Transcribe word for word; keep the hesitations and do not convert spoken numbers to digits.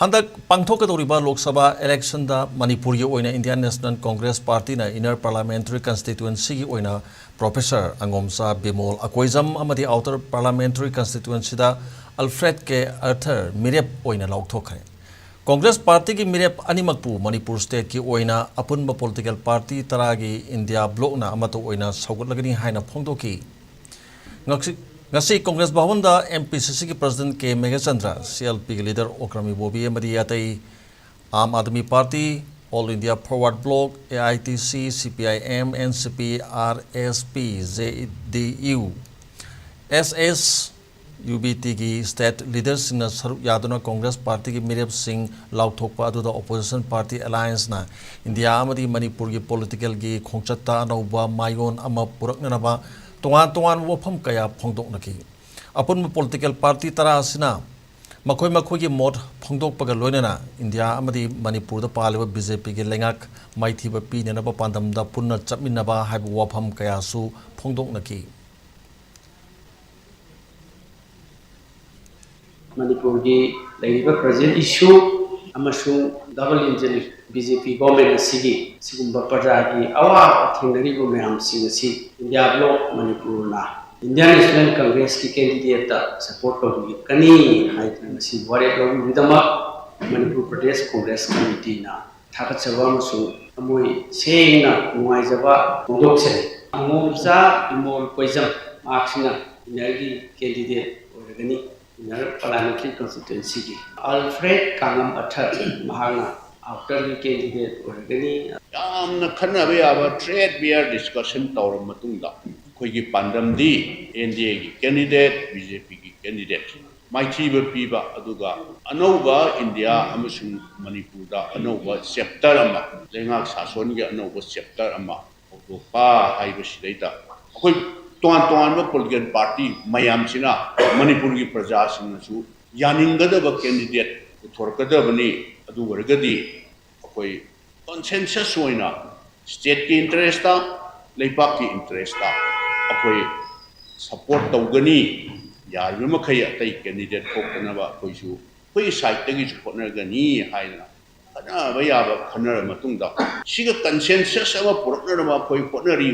ꯍꯟꯗꯛ ꯄꯥꯡꯊꯣꯛꯀꯗꯧꯔꯤꯕ ꯂꯣꯛ ꯁꯚꯥ ꯏꯂꯦꯛꯁꯟꯗ ꯃꯅꯤꯄꯨꯔꯒꯤ ꯑꯣꯏꯅ Indian National Congress Partyꯅ Inner Parliamentary Constituencyꯒꯤ ꯑꯣꯏꯅ Professor ꯑꯉꯣꯝꯆꯥ ꯕꯤꯃꯣꯜ ꯑꯀꯣꯏꯖꯝ ꯑꯃꯗꯤ Outer Parliamentary Constituencyꯗ ꯑꯜꯐ꯭ꯔꯦꯗ ꯀꯦ ꯑꯥꯔꯊꯔ ꯃꯤꯔꯦꯞ ꯑꯣꯏꯅ ꯂꯥꯎꯊꯣꯛꯈ꯭ꯔꯦ꯫ ꯀꯣꯡꯒ꯭ꯔꯦꯁ ꯄꯥꯔꯇꯤꯒꯤ ꯃꯤꯔꯦꯞ ꯑꯅꯤꯃꯛꯄꯨ ꯃꯅꯤꯄꯨꯔ stateꯀꯤ ꯑꯣꯏꯅ ꯑꯄꯨꯟꯕ political party ꯇꯔꯥꯒꯤ India Blocꯅ ꯑꯃꯠꯇ ꯑꯣꯏꯅ ꯁꯧꯒꯠꯂꯒꯅꯤ ꯍꯥꯏꯅ ꯐꯣꯡꯗꯣꯛꯈꯤ꯫ ꯉꯁꯤ, ꯉꯁꯤ ꯀꯣꯡꯒ꯭ꯔꯦꯁ ꯚꯕꯟꯗ MPCCꯒꯤ President ꯀꯦ ꯃꯦꯘꯆꯟꯗ꯭ꯔ, CLPꯒꯤ leader ꯑꯣꯀ꯭ꯔꯝ ꯏꯕꯣꯕꯤ ꯑꯃꯗꯤ ꯑꯇꯩ Aam Aadmi Party, All India Forward Bloc, AITC, CPIM, NCP, RSP, JDU, SS, UBTꯒꯤ state leaderꯁꯤꯡꯅ ꯁꯔꯨꯛ ꯌꯥꯗꯨꯅ ꯀꯣꯡꯒ꯭ꯔꯦꯁ ꯄꯥꯔꯇꯤꯒꯤ ꯃꯤꯔꯦꯞꯁꯤꯡ ꯂꯥꯎꯊꯣꯛꯄ ꯑꯗꯨꯗ opposition party allianceꯅ India ꯑꯃꯗꯤ ꯃꯅꯤꯄꯨꯔꯒꯤ political ꯒꯤ ꯈꯣꯡꯆꯠꯇ ꯑꯅꯧꯕ ꯃꯥꯏꯑꯣꯟ ꯑꯃ ꯄꯨꯔꯛꯅꯅꯕ ꯇꯣꯉꯥꯟ ꯇꯣꯉꯥꯟꯕ ꯋꯥꯐꯝ ꯀꯌꯥ ꯐꯣꯡꯗꯣꯛꯅꯈꯤ꯫ ꯑꯄꯨꯟꯕ political party ꯇꯔꯥ ꯑꯁꯤꯅ ꯃꯈꯣꯏ ꯃꯈꯣꯏꯒꯤ ꯃꯣꯠ ꯐꯣꯡꯗꯣꯛꯄꯒ ꯂꯣꯏꯅꯅ India ꯑꯃꯗꯤ ꯃꯅꯤꯄꯨꯔꯗ ꯄꯥꯜꯂꯤꯕ BJPꯒꯤ ꯂꯩꯉꯥꯛ ꯃꯥꯏꯊꯤꯕ ꯄꯤꯅꯅꯕ ꯄꯥꯟꯗꯝꯗ ꯄꯨꯟꯅ ꯆꯠꯃꯤꯟꯅꯕ ꯍꯥꯏꯕ ꯋꯥꯐꯝ ꯀꯌꯥꯁꯨ ꯐꯣꯡꯗꯣꯛꯅꯈꯤ꯫ ꯃꯅꯤꯄꯨꯔꯒꯤ ꯂꯩꯔꯤꯕ present issue ꯑꯃꯁꯨꯡ double engine BJP government ꯑꯁꯤꯒꯤ ꯁꯤꯒꯨꯝꯕ ꯄ꯭ꯔꯖꯥꯒꯤ ꯑꯋꯥꯕ ꯊꯦꯡꯅꯔꯤꯕ ꯃꯌꯥꯝꯁꯤꯡ ꯑꯁꯤ India Bloc ꯃꯅꯤꯄꯨꯔꯅ Indian National Congressꯀꯤ candidateꯇ support ꯇꯧꯕꯤꯒꯅꯤ ꯍꯥꯏꯗꯨꯅ ꯉꯁꯤ ꯋꯥꯔꯦꯞ ꯂꯧꯕꯒꯤꯗꯃꯛ ꯃꯅꯤꯄꯨꯔ ꯄ꯭ꯔꯗꯦꯁ ꯀꯣꯡꯒ꯭ꯔꯦꯁ ꯀꯃꯤꯇꯤꯅ ꯊꯥꯒꯠꯆꯕ ꯑꯃꯁꯨꯡ ꯊꯃꯣꯏ ꯁꯦꯡꯅ ꯅꯨꯡꯉꯥꯏꯖꯕ ꯐꯣꯡꯗꯣꯛꯆꯔꯤ꯫ ꯑꯉꯣꯝꯆꯥ ꯏꯃꯣꯜ ꯀꯣꯏꯖꯝ ꯃꯍꯥꯛꯁꯤꯅ Innerꯒꯤ candidate ꯑꯣꯏꯔꯒꯅꯤ꯫ Inner Parliamentary Constituencyꯒꯤ ꯑꯜꯐ꯭ꯔꯦꯗ ꯀꯥꯡꯉꯝ ꯑꯊꯔ ꯃꯍꯥꯛꯅ Outerꯒꯤ candidate ꯑꯣꯏꯔꯒꯅꯤ꯫ ꯌꯥꯝꯅ ꯈꯟꯅꯕ ꯌꯥꯕ threadbare discussion ꯇꯧꯔꯕ ꯃꯇꯨꯡꯗ ꯑꯩꯈꯣꯏꯒꯤ ꯄꯥꯟꯗꯝꯗꯤ NDAꯒꯤ candidate, BJPꯒꯤ candidate ꯃꯥꯏꯊꯤꯕ ꯄꯤꯕ, ꯑꯗꯨꯒ ꯑꯅꯧꯕ India ꯑꯃꯁꯨꯡ ꯃꯅꯤꯄꯨꯔꯗ ꯑꯅꯧꯕ chapter ꯑꯃ, ꯂꯩꯉꯥꯛ ꯁꯥꯁꯣꯟꯒꯤ ꯑꯅꯧꯕ chapter ꯑꯃ ꯍꯧꯗꯣꯛꯄ ꯍꯥꯏꯕꯁꯤꯗꯩꯗ ꯑꯩꯈꯣꯏ ꯇꯣꯉꯥꯟ ꯇꯣꯉꯥꯟꯕ political party ꯃꯌꯥꯝꯁꯤꯅ ꯃꯅꯤꯄꯨꯔꯒꯤ ꯄ꯭ꯔꯖꯥꯁꯤꯡꯅꯁꯨ ꯌꯥꯅꯤꯡꯒꯗꯕ candidate ꯄꯨꯊꯣꯔꯛꯀꯗꯕꯅꯤ꯫ ꯑꯗꯨ ꯑꯣꯏꯔꯒꯗꯤ ꯑꯩꯈꯣꯏ consensus ꯑꯣꯏꯅ stateꯀꯤ interestꯇ, ꯂꯩꯄꯥꯛꯀꯤ interestꯇ ꯑꯩꯈꯣꯏ support ꯇꯧꯒꯅꯤ꯫ ꯌꯥꯔꯤꯕ ꯃꯈꯩ ꯑꯇꯩ candidate ꯊꯣꯛꯇꯅꯕ ꯑꯩꯈꯣꯏꯁꯨ ꯑꯩꯈꯣꯏꯒꯤ ꯁꯥꯏꯠꯇꯒꯤꯁꯨ ꯍꯣꯠꯅꯒꯅꯤ ꯍꯥꯏꯗꯅ ꯈꯟꯅꯕ ꯌꯥꯕ ꯈꯟꯅꯔ ꯃꯇꯨꯡꯗ, ꯁꯤꯒ ꯀꯟꯁꯦꯟꯁꯁ ꯑꯃ ꯄꯨꯔꯛꯅꯅꯕ ꯑꯩꯈꯣꯏ ꯍꯣꯠꯅꯔꯤ꯫